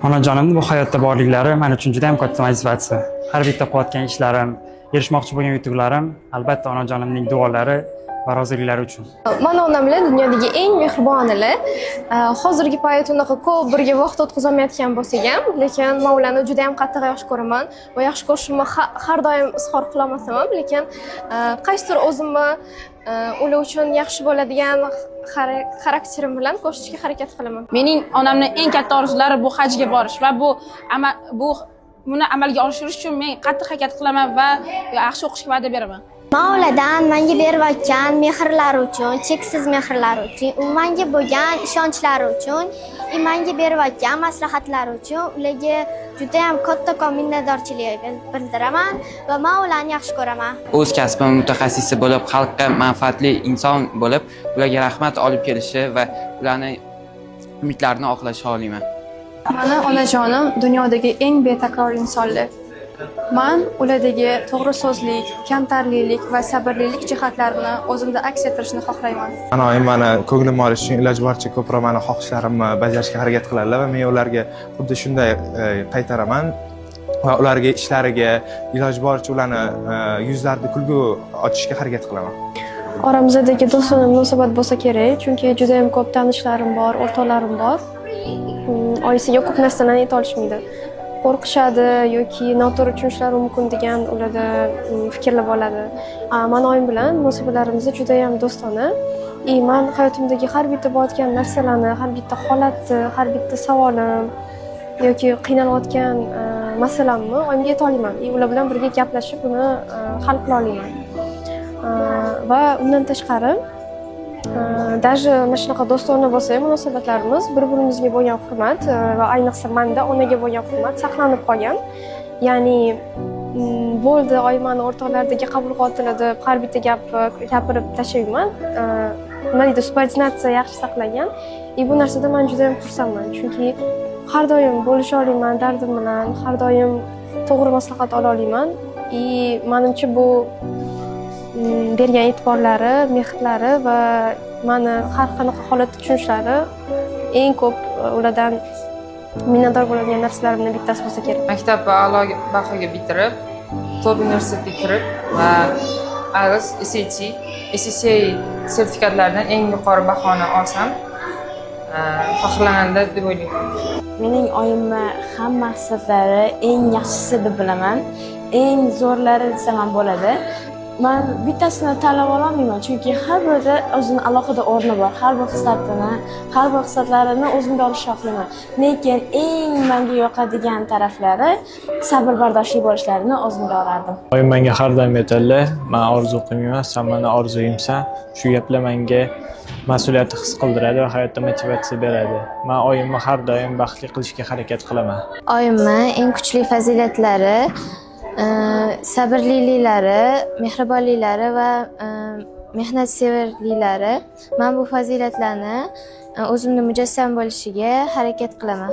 Onajonimni bu hayotda borliklari man uchun juda ham katta motivatsiya. Har bitta qilayotgan ishlarim, erishmoqchi bo'lgan yutuqlarim, albatta, onajonimning duolari va roziliklari uchun. Mani onamlar dunyodagi eng mehribon onalar. Hozirgi payt unaqa ko'p birga vaqt o'tkazolmayotgan bo'lsak ham, lekin man ularni juda ham qattiq yaxshi ko'raman va yaxshi ko'rishimni har doim izhor qilolmasam ham, lekin qaysidir o'zimni ular uchun yaxshi bo'ladigan xarakterim bilan ko'rsatishga harakat qilaman. Mening onamning eng katta orzulari bu hajga borish va buni amalga oshirish uchun men qattiq harakat qilaman va yaxshi o'qishga va'da beraman. Man ulardan menga berayotgan mehrlari uchun, cheksiz mehrlari uchun, menga bo'lgan ishonchlari uchun, и menga berayotgan maslahatlari uchun ularga juda ham kattakon minnatdorchilik bildiraman va man ularni yaxshi ko'raman. O'z kasbim mutaxassisi bo'lib, xalqqa manfaatli inson bo'lib, ularga rahmat olib kelishi va ularni umidlarini oqlashni xohlayman. Mani onajonim dunyodagi eng betakror insonlar. Man ulardagi to'g'ri so'zlik, kamtarlilik va sabrlilik jihatlarini o'zimda aks ettirishni xohlayman. Mani oyim mani ko'nglimni olish uchun iloji boricha ko'proq mani xohishlarimni bajarishga harakat qiladilar va men ularga xuddi shunday qaytaraman va ularga ishlariga iloji boricha ularni yuzlarida kulgu ochishga harakat qilaman. Oramizdagi do'stona munosabat bo'lsa kerak, chunki juda ham ko'p tanishlarim bor, o'rtoqlarim bor. Oyisiga ko'p narsalarni ayta olishmaydi. Qo'rqishadi yoki noto'g'ri tushunishlari mumkin degan ularda fikrlar bo'ladi. Mani oyim bilan munosabatlarimiz juda ham do'stona. И man hayotimdagi har bitta bo'layotgan narsalarni, har bitta holatni, har bitta savolim yoki qiynalayotgan masalamni oyimga ayta olaman. И ular bilan birga gaplashib, buni hal qila olaman. Va undan tashqari, даже mana shunaqa do'stona bo'lsa ham munosabatlarimiz, bir birimizga bo'lgan hurmat va ayniqsa manda onaga bo'lgan hurmat saqlanib qolgan. Ya'ni bo'ldi, oyim mani o'rtoqlardagi qabul qotili deb har bitta gapni gapirib tashlayman. Nima deydi, subordinatsiya yaxshi saqlangan. И bu narsadan man juda ham xursandman, chunki har doim bo'lisha olaman dardim bilan, har doim to'g'ri maslahat ola olaman. И manimcha, bu bergan e'tiborlari, mehrlari va mani har qanaqa holatda tushunishlari eng ko'p ulardan minnatdor bo'ladigan narsalarimdan bittasi bo'lsa kerak. Maktabni a'lo bahoga bitirib, top universitetga kirib va IELTS, SAT, ACCA sertifikatlaridan eng yuqori bahoni olsam, faxrlanadi deb o'ylayman. Mening oyimni hamma xislatlari eng yaxshisi deb bilaman. Eng zo'rlari desam ham bo'ladi. Man bittasini tanlab ololmayman, chunki har birida o'zini alohida o'rni bor. Har bir xislatini, har bir xislatlarini o'zimga olishni xohlayman. Lekin eng menga yoqadigan taraflari sabr bardoshli bo'lishlarini o'zimga olardim. Oyim menga har doim aytadilar: "Man orzu qilmayman, san mani orzuyimsan." Shu gaplar menga mas'uliyatni his qildiradi va hayotda motivatsiya beradi. Man oyimni har doim baxtli qilishga harakat qilaman. Oyimni eng kuchli fazilatlari sabrliliklari, mehribonliklari va mehnatsevarliklari. Man bu fazilatlarni o'zimda mujassam bo'lishiga harakat qilaman.